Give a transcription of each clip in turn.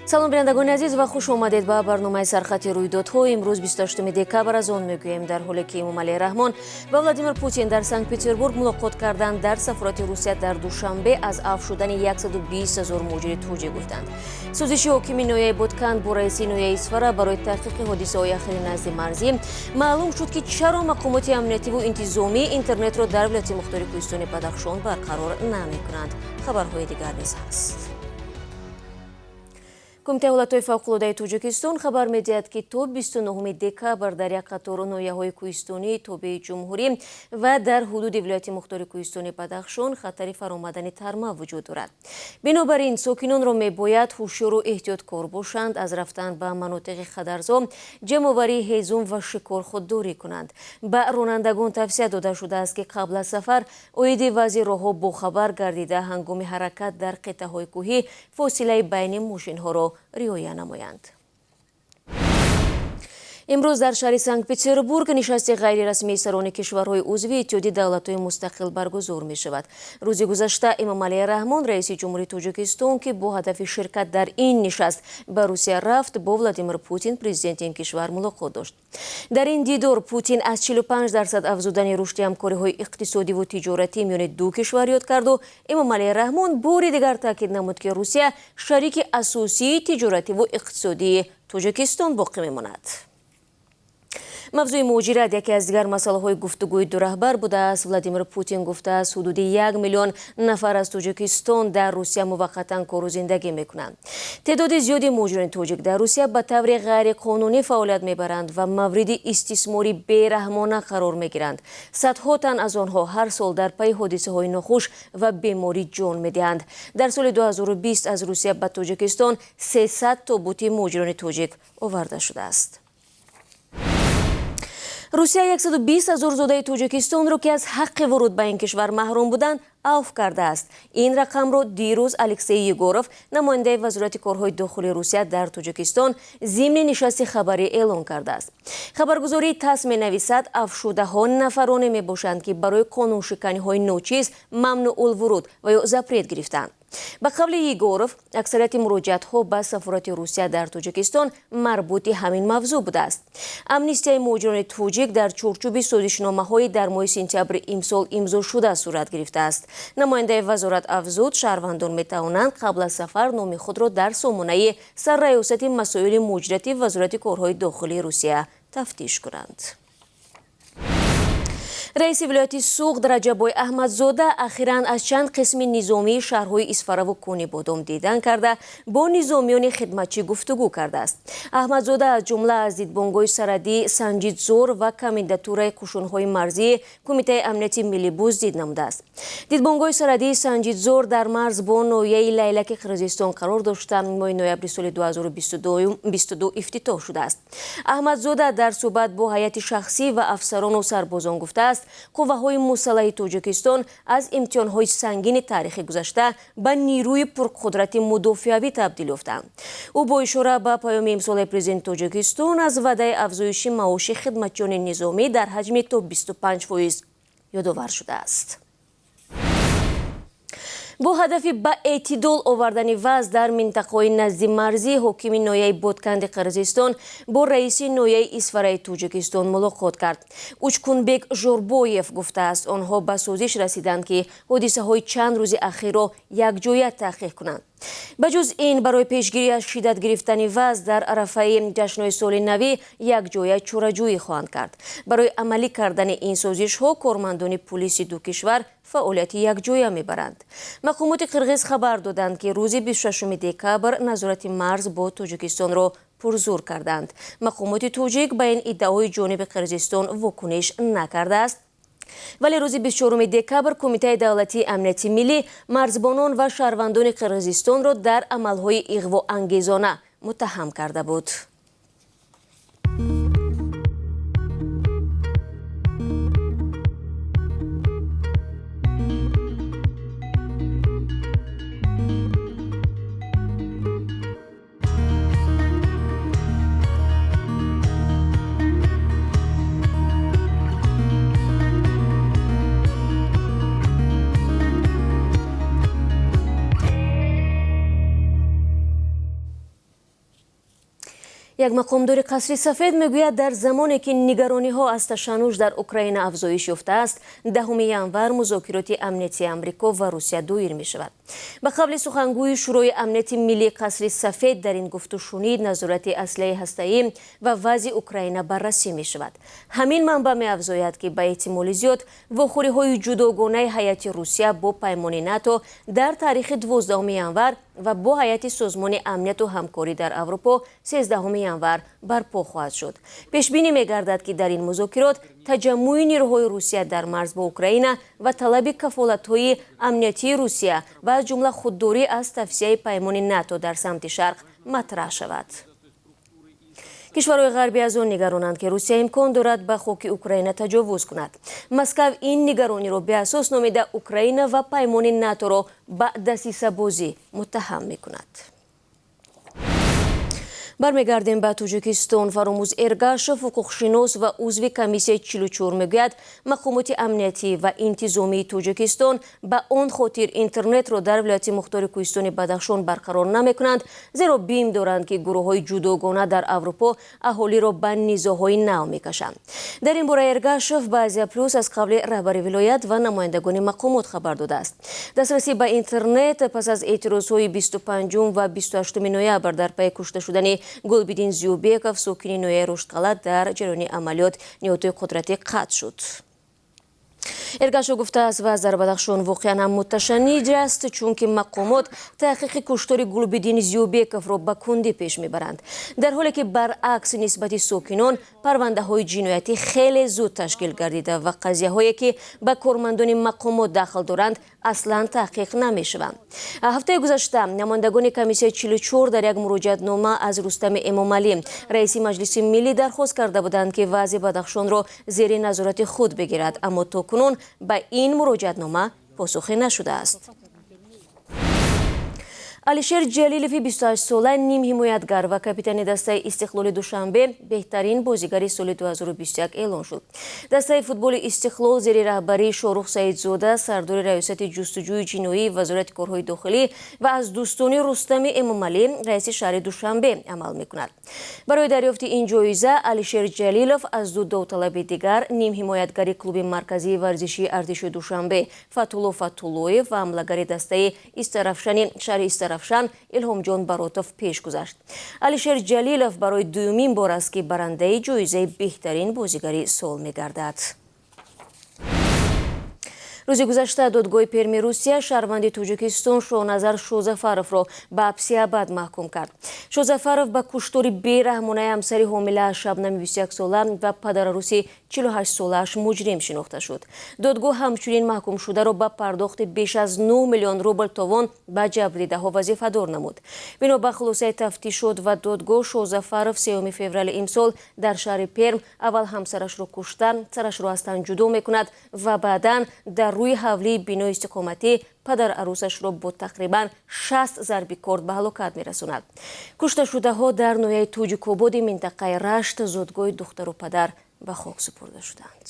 Салом, бинандагони азиз, ва хуш омадед ба барномаи Сархати рӯйдодҳо. Имрӯз 28 декабр. Аз он мегӯем: дар ҳоле ки Эмомалӣ Раҳмон ва Владимир Путин дар Санкт Петербург мулоқот карданд, дар сафорати Русия дар Душанбе аз афв шудани 120 ҳазор муҳоҷири тоҷик гуфтанд. Созиши ҳокими ноҳияи Ботканд бо раиси ноҳияи Исфара барои таҳқиқи ҳодисаҳои ахири назди марзӣ. Маълум шуд, ки чаро мақомоти амниятиву интизомӣ интернетро дар вилояти мухтори кӯҳистони Бадахшон барқарор намекунанд. Хабарҳои дигар низ ҳаст. Кумитаи ҳолатҳои фавқулодаи Тоҷикистон хабар медиҳад, ки то 29 декабр дар як қатор ноҳияҳои кӯҳистонии тобеи ҷумҳурӣ ва дар ҳудуди вилояти мухтори кӯҳистони Бадахшон хатари фаромадани тарма вуҷуд дорад. Бинобар ин сокинонро мебояд ҳушёру эҳтиёткор бошанд, аз рафтан ба манотиқи хадарзо, ҷамъоварии ҳезум ва шикор худдорӣ кунанд. Ба ронандагон тавсия дода шудааст, ки қабл аз сафар оиди вазъи роҳҳо бохабар гардида, ҳангоми ҳаракат дар қитъаҳои кӯҳӣ фосилаи байни мошинҳоро риоя намоянд. Имрӯз дар шаҳри Санкт Петербург нишасти ғайрирасмии сарони кишварҳои узви Иттиҳоди давлатҳои мустақил баргузор мешавад. Рӯзи гузашта Эмомалӣ Раҳмон, раиси ҷумҳурии Тоҷикистон, ки бо ҳадафи ширкат дар ин нишаст ба Русия рафт, бо Владимир Путин, президенти ин кишвар, мулоқот дошт. Дар ин дидор Путин аз 45% афзудани рушди ҳамкориҳои иқтисодиву тиҷоратӣ миёни ду кишвар ёд карду Эмомалӣ Раҳмон бори дигар таъкид намуд, ки Русия шарики асосии тиҷоративу иқтисодии Тоҷикистон боқӣ мемонад. Мавзӯи муҳоҷират яке аз дигар масъалаҳои гуфтугӯи ду раҳбар будааст. Владимир Путин гуфтааст, ҳудуди 1 миллион нафар аз Тоҷикистон дар Русия муваққатан кору зиндагӣ мекунанд. Теъдоди зиёди муҳоҷирони тоҷик дар Русия ба таври ғайриқонунӣ фаъолият мебаранд ва мавриди истисмори бераҳмона қарор мегиранд. Садҳо тан аз онҳо ҳар сол дар пайи ҳодисаҳои нохуш ва беморӣ ҷон медиҳанд. Дар соли 2020 аз Русия ба Тоҷикистон 300 тобути муҳоҷирони тоҷик оварда шудааст. Русия 120 ҳазор зодаи Тоҷикистонро, ки аз ҳаққи вуруд ба ин кишвар маҳрум буданд, авф кардааст. Ин рақамро дирӯз Алексей Егоров, намояндаи Вазорати корҳои дохилии Русия дар Тоҷикистон, зимни нишасти хабарӣ эълон кардааст. Хабаргузории ТАСС менависад, афвшудаҳо нафароне мебошанд, ки барои қонуншиканиҳои ночиз мамнуъулвуруд ва ё запрет гирифтаанд. Ба қавли Егоров, аксарияти муроҷиатҳо ба сафорати Русия дар Тоҷикистон марбути ҳамин мавзӯъ будааст. Амнистияи муҳоҷирони тоҷик дар чорчӯби созишномаҳои дар моҳи сентябри имсол имзошуда сурат гирифтааст. Намояндаи вазорат афзуд, шаҳрвандон метавонанд қабл аз сафар номи худро дар сомонаи Сарраёсати масоили муҳоҷирати Вазорати корҳои дохилии Русия тафтиш кунанд. Раиси вилояти Суғд Раҷаббой Аҳмадзода ахиран аз чанд қисми низомии шаҳрҳои Исфараву Конибодом дидан карда, бо низомиёни хидматчӣ гуфтугӯ кардааст. Аҳмадзода аз ҷумла аз дидбонгоҳи сарҳадии Санҷидзор ва комендатураи қушунҳои марзии Кумитаи амнияти миллӣ боздид намудааст. Дидбонгоҳи сарҳадии Санҷидзор дар марз бо ноҳияи Лайлаки Қирғизистон қарор дошта, моҳи ноябри соли 2022 ифтитоҳ шудааст. Аҳмадзода дар суҳбат бо ҳайати шахсӣ ва афсарону сарбозон гуфтааст, қувваҳои мусаллаҳи Тоҷикистон аз имтиҳонҳои сангини таърихи гузашта ба нерӯи пурқудрати мудофиавӣ табдил ёфтанд. Ӯ бо ишора ба паёми имсолаи президенти Тоҷикистон аз ваъдаи афзоиши маоши хидматчиёни низомӣ дар ҳаҷми то 25% ёдовар шудааст. Бо ҳадафи ба эътидол овардани вазъ дар минтақаҳои наздимарзӣ, ҳокими ноҳияи Ботканди Қирғизистон бо раиси ноҳияи Исфараи Тоҷикистон мулоқот кард. Учкунбек Жорбоев гуфтааст, онҳо ба созиш расиданд, ки ҳодисаҳои чанд рӯзи ахирро якҷоя таҳқиқ кунанд. Ба ҷуз ин, барои пешгирӣ аз шиддат гирифтани вазъ дар арафаи ҷашнҳои соли навӣ якҷоя чораҷӯӣ хоҳанд кард. Барои амалӣ кардани ин созишҳо кормандони пулиси ду кишвар фаъолияти якҷоя мебаранд. Мақомоти қирғиз хабар доданд, ки рӯзи 26 декабр назорати марз бо Тоҷикистонро пурзур карданд. Мақомоти тоҷик ба ин иддаои ҷониби Қирғизистон вокуниш накардааст, вале рӯзи 24 декабр Кумитаи давлатии амнияти миллӣ марзбонон ва шаҳрвандони Қирғизистонро дар амалҳои иғвоангезона муттаҳам карда буд. Як мақомдори Қасри Сафед мегӯяд, дар замоне ки нигарониҳо аз ташаннуҷ дар Украина афзоиш ёфтааст, 10 январ музокироти амниятии Амрико ва Русия доир мешавад. Ба қавли сухангӯи Шӯрои амнияти миллии Қасри Сафед, дар ин гуфтушунид назорати аслиҳаи ҳастаӣ ва вазъи Украина баррасӣ мешавад. Ҳамин манбаъ меафзояд, ки ба эҳтимоли зиёд вохӯриҳои ҷудогонаи ҳайати Русия бо паймони НАТО дар таърихи 12 январ ва бо ҳайати Созмони амнияту ҳамкорӣ дар Аврупо 13 январ барпо хоҳад шуд. Пешбинӣ мегардад, ки дар ин музокирот таҷаммӯи нерӯҳои Русия дар марз бо Украина ва талаби кафолатҳои амниятии Русия ва аз ҷумла худдорӣ аз тавсияи паймони НАТО дар самти шарқ матраҳ шавад. Кишварҳои ғарбӣ аз он нигаронанд, ки Русия имкон дорад ба хоки Украина таҷовуз кунад. Москав ин нигарониро беасос номида, Украина ва паймони наторо ба дасисабозӣ муттаҳам мекунад. Бармегардем ба Тоҷикистон. Фаромӯз Эргашев, ҳуқуқшинос ва узви комиссияи 44, мегӯяд, мақомоти амниятӣ ва интизомии Тоҷикистон ба он хотир интернетро дар вилояти мухтори Кӯҳистони Бадахшон барқарор намекунанд, зеро бим доранд, ки гурӯҳҳои ҷудогона дар Аврупо аҳолиро ба низоъҳои нав мекашанд. Дар ин бора Эргашев ба Азия Плюс аз қавли раҳбари вилоят ва намояндагони мақомот хабар додааст. Дастрасӣ ба интернет пас аз эътирозҳои 25 ва 28 ноябр дар пайи кушта шудани Гулбиддин Зиёбеков, сокини ноҳияи Рӯштқалъа, дар ҷараёни амалиёт ниҳодҳои қудратӣ қатъ шуд. Эргашев гуфтааст, вазъ дар Бадахшон воқеан ҳам муташанниҷ аст, чунки мақомот таҳқиқи куштори Гулбиддин Зиёбековро ба кундӣ пеш мебаранд, дар ҳоле ки баръакс нисбати сокинон парвандаҳои ҷиноятӣ хеле зуд ташкил гардида ва қазияҳое, ки ба кормандони мақомот дахл доранд, аслан таҳқиқ намешаванд. Ҳафтаи гузашта намояндагони комиссияи 44 дар як муроҷиатнома аз Рустами Эмомалӣ, раиси Маҷлиси Миллӣ, дархост карда буданд, ки вазъи Бадахшонро зери назорати худ бигирад, аммо то кунун ба ин муроҷиатнома посухе нашудааст. Алишер Ҷалилови 28-сола, нимҳимоятгар ва капитани дастаи Истиқлоли Душанбе, беҳтарин бозигари соли 2021 эълон шуд. Дастаи футболи Истиқлол зери раҳбарии Шоҳрух Саидзода, сардори Раёсати ҷустуҷӯи ҷиноии Вазорати корҳои дохилӣ ва аз дӯстони Рустами Эмомалӣ, раиси шаҳри Душанбе, амал мекунад. Барои дарёфти ин ҷоиза Алишер Ҷалилов аз ду довталаби дигар, нимҳимоятгари клуби марказии варзишии артиши Душанбе Фатулло Фатуллоев ва ҳамлагари дастаи Истарафшани шаҳри Истарафшан Илҳомҷон Баротов, пеш гузашт. Алишер Ҷалилов барои дуюмин бор аст, ки барандаи ҷоизаи беҳтарин бозигари сол мегардад. Рӯзи гузашта додгоҳи Перми Русия шаҳрванди Тоҷикистон Шоҳназар Шозафаровро ба ҳабси абад маҳкум кард. Шозафаров ба куштори бераҳмонаи ҳамсари ҳомилааш Шабнами 21-сола ва падараруси 48-солааш муҷрим шинохта шуд. Додгоҳ ҳамчунин маҳкумшударо ба пардохти беш аз 9 миллион рубл товон ба ҷабрдидаҳо вазифадор намуд. Бино ба хулосаи тафтишот ва додгоҳ, Шозафаров 3 феврали имсол дар шаҳри Перм аввал ҳамсарашро кушта, сарашро аз тан ҷудо мекунад ва баъдан дар рӯи ҳавлии бинои истиқоматӣ падар арӯсашро бо тақрибан 60 зарби корд ба ҳалокат мерасонад. Кушташудаҳо дар ноҳияи Тоҷикободи минтақаи Рашт, зодгоҳи духтару падар, ба хок супурда шуданд.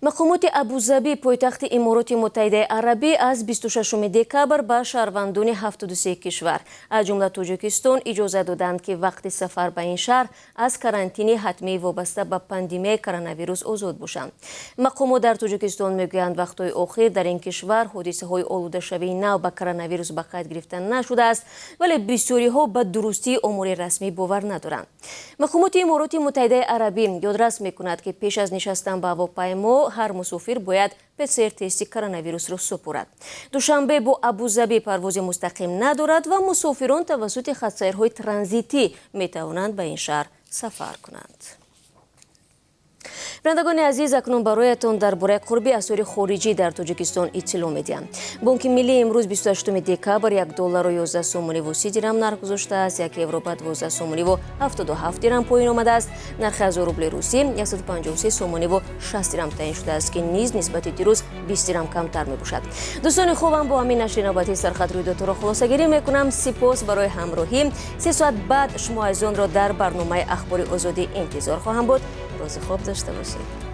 Мақомоти Абузабӣ, пойтахти Имороти Муттаҳидаи Арабӣ, аз 26 декабр ба шаҳрвандони 73 кишвар, аз ҷумла Тоҷикистон, иҷоза доданд, ки вақти сафар ба ин шаҳр аз карантини ҳатмии вобаста ба пандемияи коронавирус озод бошанд. Мақомот дар Тоҷикистон мегӯянд, вақтҳои охир дар ин кишвар ҳодисаҳои олудашавии нав ба коронавирус ба қайд гирифта нашудааст, вале бисёриҳо ба дурустии омори расмӣ бовар надоранд. Мақомоти Имороти Муттаҳидаи Арабӣ ёдрас мекунад, ки пеш аз нишастан ба ҳавопаймо ҳар мусофир бояд ПЦР-тести коронавирусро супорад. Душанбе бо Абузабӣ парвози мустақим надорад ва мусофирон тавассути хатсайрҳои транзитӣ метавонанд ба ин шаҳр сафар кунанд. Бинандагони азиз, акнун бароятон дар бораи қурби асъори хориҷӣ дар Тоҷикистон иттилоъ медиҳам. Бонки Миллӣ имрӯз 28 декабр 1 долларро 11 сомониву 30 дирам нарх гузоштааст, 1 евро ба 12 сомониву 77 дирам поён омадааст. Нархи 1000 рубли русӣ 153 сомониву 60 дирам таъин шудааст, ки низ нисбати дирӯз 20 дирам камтар мебошад. Дӯстони хубам, бо ҳамин нашри навбатии Сархат рӯйдодҳоро хулосагирӣ мекунам. Сипос барои ҳамроҳӣ. 3 соат баъд шумо азизонро дар барномаи Ахбори Озодӣ интизор хоҳам буд. Рӯзи хуб дошта бошед.